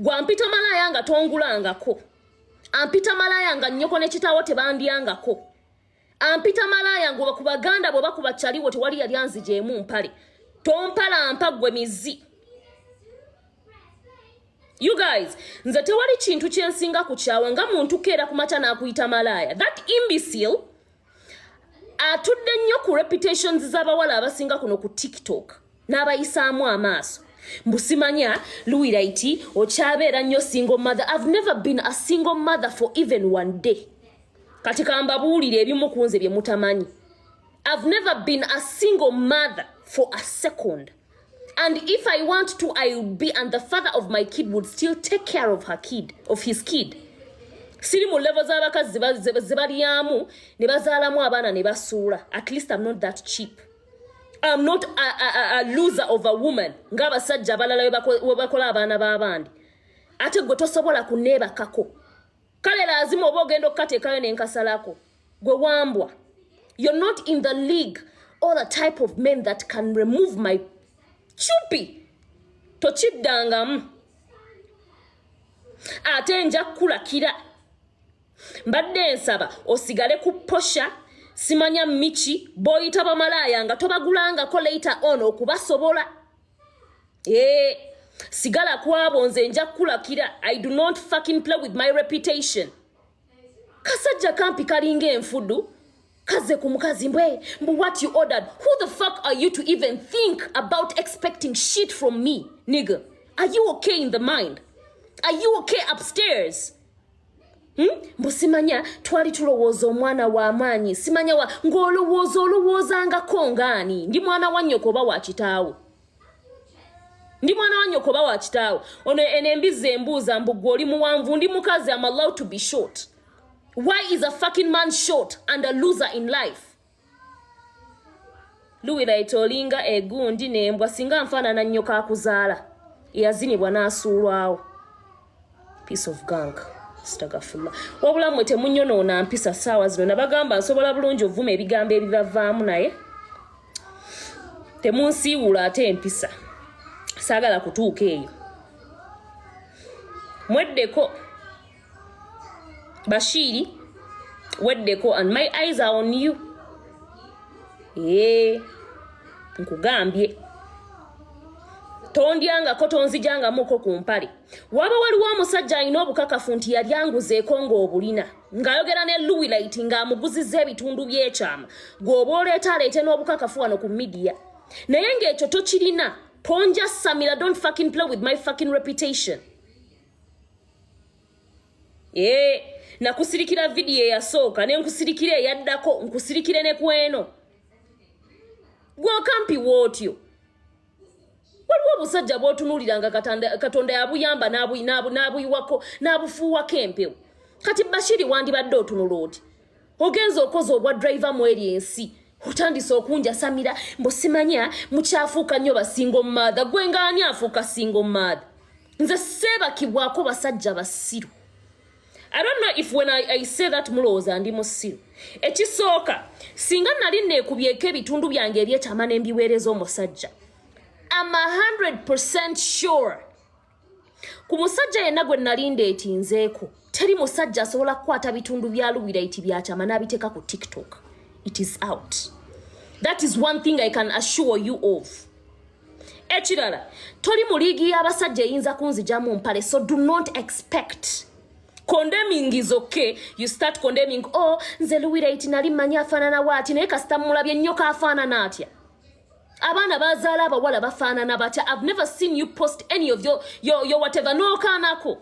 Gwampita malaaya nga tongulangako, ampita malaaya nga nnyoko ne kitaawo tebandyangako, ampita malaaya nga ku baganda bwe bakuba kyaliwo tewali yali anzigyemu mpale. Tompalampa ggwe mizi. You guys, nze tewali kintu kyensinga kukyawa nga muntu keera ku makya n'akuyita malaaya. That imbecile atudde nnyo ku reputations z'abawala abasinga kuno ku TikTok n'abayisaamu amaaso, mbu simanya Luwilight okyabeera nnyo single mother. I've never been a single mother for even one day. Kati kambabuulire ebimu ku nze bye mutamanyi. I've never been a single mother for a second, and if I want to, I would be, and the father of my kid would still take care of her kid, of his kid. Siri mu level z'abakazi ze balyamu ne bazaalamu abaana ne basuula. At least I'm not that cheap. I'm not a loser of a woman ng'abasajja abalala bwe bakola abaana b'abandi. Ate gwe tosobola kuneebakako. Kale laazima oba ogenda okukateekayo nenkasalako. Gwe wambwa, you're not in the league or the type of men that can remove my chupi. Tokiddangamu. Ate nja kukulakira. Mbadde nsaba osigale ku posha simanya miki b'oyita bamalaaya nga tobagulangako later on okubasobola. Ee, sigala kwabo. Nze nja kukulakira. I do not fucking play with my reputation. Kasajja kampi kalinga enfudu kaze ku mukazi mbwe mbu what you ordered. Who the fuck are you to even think about expecting shit from me, nigga? Are you okay in the mind? Are you okay upstairs? Hmm? Mbu simanya twali tulowooza omwana w'amaanyi, simanya wa ng'olowooza olowoozangako ngaani. Ndi mwana wa nnyoko oba wa kitaawo? Ndi mwana wa nnyoko oba wa kitaawo? Ono eno embizzi embuuza mbu gwe oli muwanvu. Ndi mukazi. Am allowed to be short. Why is a fucking man short and a loser in life? Luwilight olinga egundi n'embwa. Singa nfaanana nnyo kakuzaala eyazinibwa n'asuulwawo. Piece of gunk. Stagafullah. Wabula mmwe temunyonoona mpisa. Ssaawa zino nabagamba nsobola bulungi ovuma ebigambo ebibavaamu, naye temunsiiwuula ate empisa. Saagala kutuuka eyo. Mweddeko Bashiiri, weddeko, and my eyes are on you. Ee, nkugambye, tondyangako, tonzijangamuko ku mpale. Waba waliwo omusajja alina obukakafu nti yali anguzeeko ng'obulina, ng'ayogera ne Luwilight ng'amuguzizza ebitundu by'ekyama, gw'oba oleeta aleete n'obukakafu wano ku media. Naye ng'ekyo tokirina, tonjasamira. Don't fucking play with my fucking reputation. Ee, nakusirikira vidiyo eyasooka, ne nkusirikira eyaddako, nkusirikire ne kweno. Gwokampi wootyo, waliwo obusajja bw'otunuulira nga Katonda yabuyamba n'abuyiwako n'abufuuwako empewo. Kati Bashiri, wandibadde otunula oti ogenza okoza obwa driver mu eri ensi, otandise okunjasamira mbu simanya mukyafuuka nnyo ba single mother. Gwe ngaani afuuka single mother? Nze seebakibwako basajja basiru. I don't know if when I say that mulowooza ndi musiru. Ekisooka, singa nali neekubyeko ebitundu byange ebyekyama ne mbiweereza omusajja, am 100% sure ku musajja yenna gwe nali ndeetinzeeko, teri musajja asobola kukwata bitundu bya Luwilight byakyama n'abiteeka ku TikTok. It is out. That is one thing I can assure you of. Ekirala, toli mu liigi y'abasajja eyinza kunzijamu mpale, so do not expect. Condemning is okay. You start condemning, "Oh, nze Luwilight nali mmanyi afaanana waati, naye kasita mulabye nnyo afaanana atya? Abaana bazaala abawala bafaanana batya?" I've never seen you post any of your whatever n'okaanako.